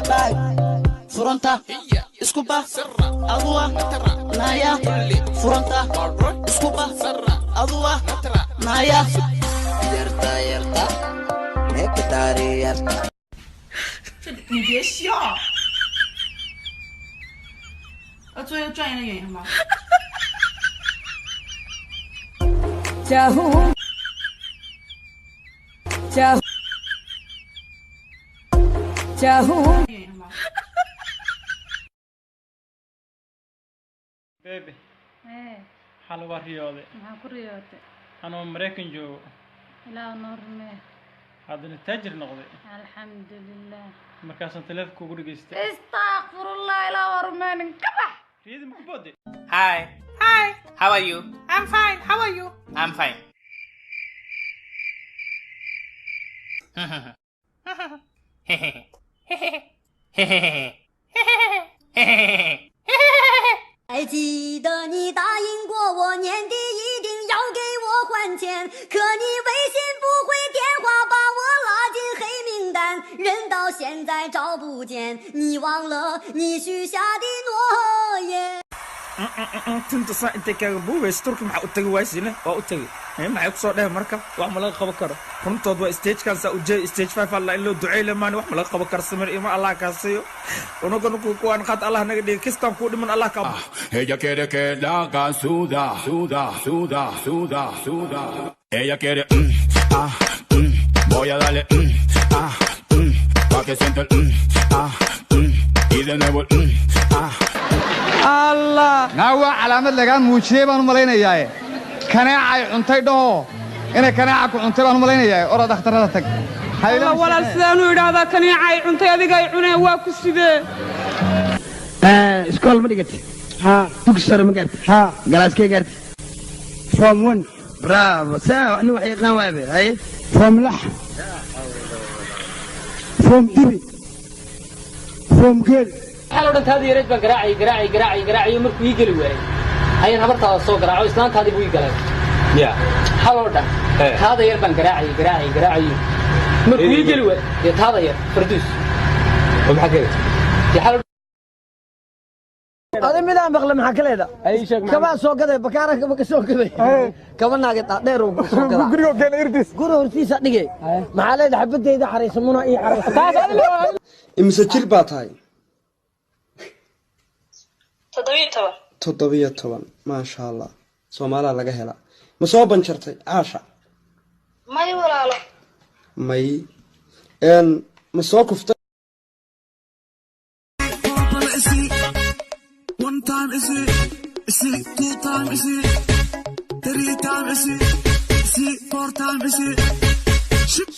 Bye. Furanta isku ba aduwa naya. Furanta isku ba aduwa naya. Yarta yarta meekataari yarta. 这你别笑，要做一个专业的演员吗？ चाहूं चाहूं चाहूं 演员吗？ Baby. Ee. Xal waa riyooday. Maxaa ku riyootay? Anoo Maraykan joogo. Ilaah noo rumee. Haddana taajir noqday. Alxamdulilah. Markaasaan taleefonka ugu dhegaystay. Istakfirullah, ilaah waa rumeenin, ka bax. Riyadii ma ku booday? Hi. Hi. How are you? I'm fine. How are you? I'm fine. 还记得你答应过我，年底一定要给我还钱，可你微信不回，电话把我拉进黑名单，人到现在找不见，你忘了你许下的诺言。 Tinta saa intay kaaga buubaysa, Turki maxaa u tagi waysine? Waa u tegi, maxay kusoo dheh? Marka wax ma laga qaban karo runtood. Waa stagekan saa ujeey, stage 5 alla in loo duceey lamaani. Wax ma laga qaban karo, samir ima Allah kaa siiyo. Unugan kuwaan qaad, Allah naga dhigi kistaan kuu dhiman, Allah kaa. Ella quiere que la haga suda, suda, suda, suda, suda. Ella quiere, ah, voy a darle, ah, pa' que sienta el, ah, y de nuevo el, ah. Allah naa, waa calaamad lagaa muujiyey baan u malaynayaa. Kaneecay cuntay dhaho, inay kaneeca ku cuntay baan u malaynayaa. Orod dhakhtarrada tag. Alla walaal, sidaanu idhaahdaa kaneecay cuntay, adiga ay cuneen, waa ku sidee? Iskool ma dhigatay? Dugsi sare ma gaartay? Galaaskee gaartay? Form 1. Bravo, saa ani wax yaqaan waabe. Haye, form 6, form dibi, form geel. Waxaa la odhan taada yareed baan garaacay, garaacay, garaacay, garaacay. Markuu ii geli waayey ayaan habartaada soo garaaco, islaantaadii buu ii galay. Ya. Hal oo dhan taada yar baan garaacay, garaacay, garaacay, markuu ii geli waayey dee taada yar Farduus. Oo maxaa keentay? Dee xal. Adi midaan maqle maxaa ka leeda? Kabaa soo gaday, bakaara kaba ka soo gaday, kaba naagid dheer uu soo gadaa, gurigo keena irdiis, guri hortiisa dhigay. Maxaa leeda? Xabadeyda xaraysa muna ii xaraysa. Imise jir baa tahay? 17. 17, maasha Allah. Soomaalaa laga helaa. Ma soo banjartay, Caasha? May walaalo. May ma soo kuftay? One time is it, is it two time is it, three time is it, is it four time is it, shit.